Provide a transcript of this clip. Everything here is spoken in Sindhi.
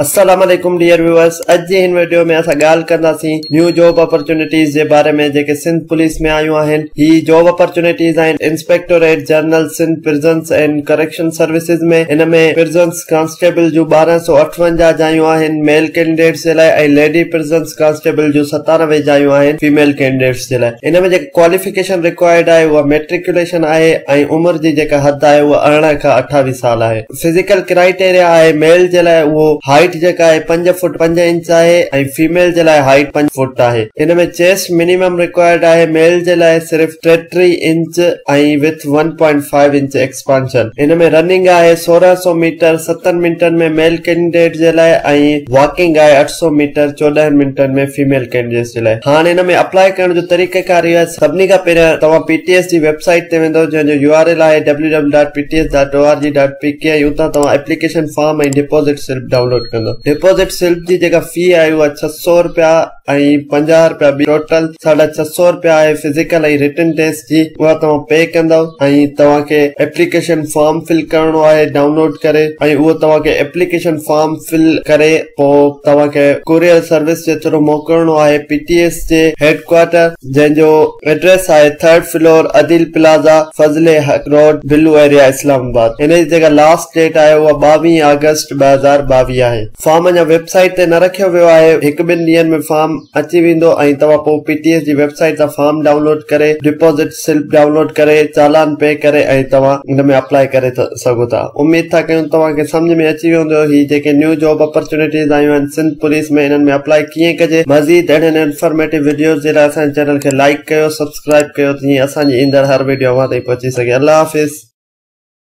السلام عليڪم ڊيئر ويوئرس، اڄ جي هن وڊيو ۾ اسان ڳالهه ڪنداسين نيو جاب اپرچونٽيز جي باري ۾ جيڪي سنڌ پوليس ۾ آيون آهن. هي جاب اپرچونٽيز آهن inspectorate general Sindh prisons and correction services ۾. ان ۾ پرزنس ڪانسٽيبل جون 1258 جايون آهن ميل ڪينڊيڊيٽس جي لاء ۽ ليڊي پرزنس ڪانسٽيبل جون 97 جايون آهن فيميل ڪينڊيڊيٽس جي لاء. ان ۾ جيڪا ڪواليفڪيشن رڪوائرڊ آهي اها ميٽريڪيوليشن آهي ۽ عمر جي جيڪا حد آهي اها 18 کان 28 سال آهي. فزيڪل ڪرائيٽيريا آهي ميل جي لاء اهو هائيٽ جيڪا آهي 5 فوٽ 5 انچ آهي ۽ فيميل جي لاء هائيٽ 5 فوٽ آهي. ان ۾ چيسٽ منيمم رڪوائرڊ آهي ميل جي لاء صرف 33 انچ ۽ وٿ 1.5 انچ ايڪسپانشن. ان ۾ رننگ آهي 1600 ميٽر ستن منٽن ۾ ميل ڪينڊيڊيٽ جي لاء ۽ واڪنگ آهي 800 ميٽر 14 منٽن ۾ فيميل ڪينڊيڊيٽس جي لاء. هاڻ ان ۾ اپلائي ڪرڻ جو طريقيڪار اهو آهي سڀني کان پهريان توهان پي ٽي ايس جي ويب سائيٽ تي ويندو جنهن جو يو آر ايل آهي W W dot P T S dot O R G dot P K ۽ اتان توهان application form ۽ deposit slip download ڪندو. ڊپازٽ سلپ جي جيڪا في آهي اها 600 رپيا ۽ 50 رپيا ٻي ٽوٽل 650 رپيا آهي فزيڪل ۽ رٽن ٽيسٽ جي، اها توهان پي ڪندو ۽ توهان کي ايپليڪيشن فارم فل ڪرڻو آهي ڊائونلوڊ ڪري ۽ اهو توهان کي ايپليڪيشن فارم فل ڪري پوء توهان کي ڪوريئر سروس جي ٿرو موڪلڻو آهي پي ٽي ايس جي هيڊ ڪوارٽر جنهن جو ايڊريس آهي third floor Adeel plaza Fazal Haq road blue area Islamabad. ان جي جيڪا لاسٽ ڊيٽ آهي اها 22 آگسٽ 2022 آهي. فارم اڃا ويب سائيٽ تي نه رکيو ويو آهي، هڪ ٻن ڏينهن ۾ فارم اچي ويندو ۽ توهان پوء پي ٽي ايس جي ويب سائيٽ تان فارم ڊائونلوڊ ڪري ڊپازٽ سلپ ڊائونلوڊ ڪري چالان پي ڪري ۽ توهان ان ۾ اپلائي ڪري سگهو ٿا. اميد ٿا ڪيون توهان کي سمجهه ۾ اچي ويو هوندو هي جيڪي نيو جاب اپرچونٽيز آيون آهن سنڌ پوليس ۾ انهن ۾ اپلائي ڪيئن ڪجي. مزيد اهڙين انفارميٽو وڊيوز جي لاء اسان جي چينل کي لائيڪ ڪيو سبسڪرائيب ڪيو ته جيئن اسان جي ايندڙ هر وڊيو اوهان تائين پهچي سگهي. الله حافظ.